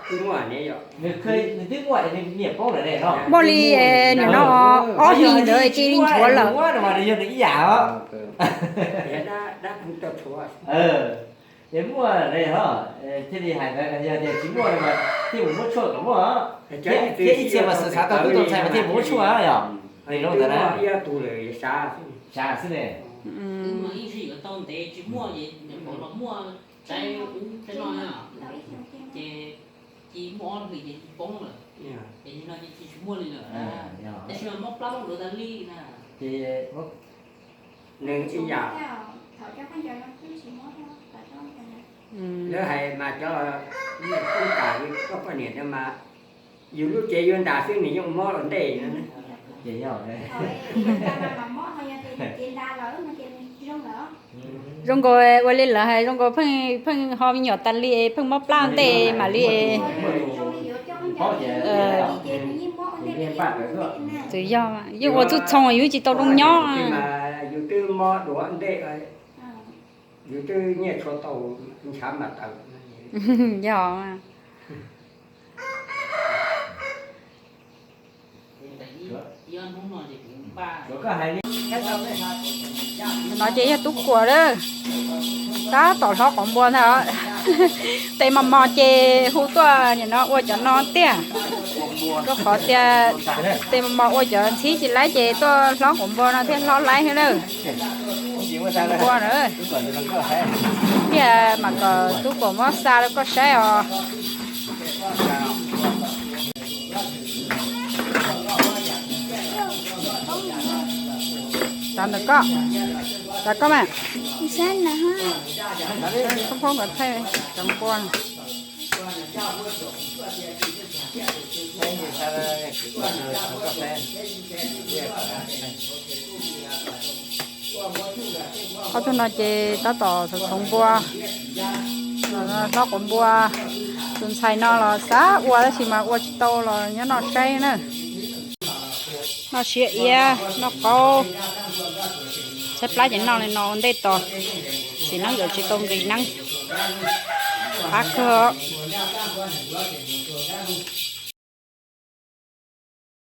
Nws twb muaj, nws niam poob lawm ne no. Muaj li, nim no ob hlis ntawd ces nchuav lawm. Yog nws ib yam os. Ces muaj ne os, thiaj li hais ntawd, yog tias tsis muaj no mas thiaj mus muab tshuaj kom muaj os. Thiab ib txhia mas xav tau tub tau ntxhais mas thiaj mus muab tshuaj yom. Li zoo ntawd na. Xav xwb ne. Ces muaj ob hlis ces poob lawm. Ces no ces tsis muaj li lawm. Tab sis mas mob plab mob duav tas li na. Ces nws ib yam. Lawv hais mas cov, koj poj niam no mas yus lub cev yuav ntas xwb nws yeej mob ua ntej no. Ces yog zoo nkaus ua li lawv hais, zoo nkaus pheej, pheej ho me nyuam tas li, pheej mob plab ua ntej mam li. Txawm yog yeej ua txhub txhoo yus tsis tau zoo nyob. Yog. No ces yog Tub Kuam lawm, tab tom hlob quav npua ntag. Tes mos mos ces hu tuaj nim no ua cov no tiag, rau qhov tias tes mos mos ua cov ntxhib tsis laib ces tuaj hlob quav npua no thiaj hlob laib thiab na. Npua na, tiag mas kom Tub Kuam muab xa rau koj saib os. Tov ntawm koj, tov koj mas. Phob phob kom thaij cov npua. Ob tug no ces tab tom txhoov npua, hlob quav npua. Tus ntxhais no los xav ua tab sis mas ua tsis tau los nyob noj saib na. Noj siab iab noj qaub, tshaib plab ces noj li no ua ntej tos, txiv neeb yuav tsis tau nqis neeb. Qab kawg.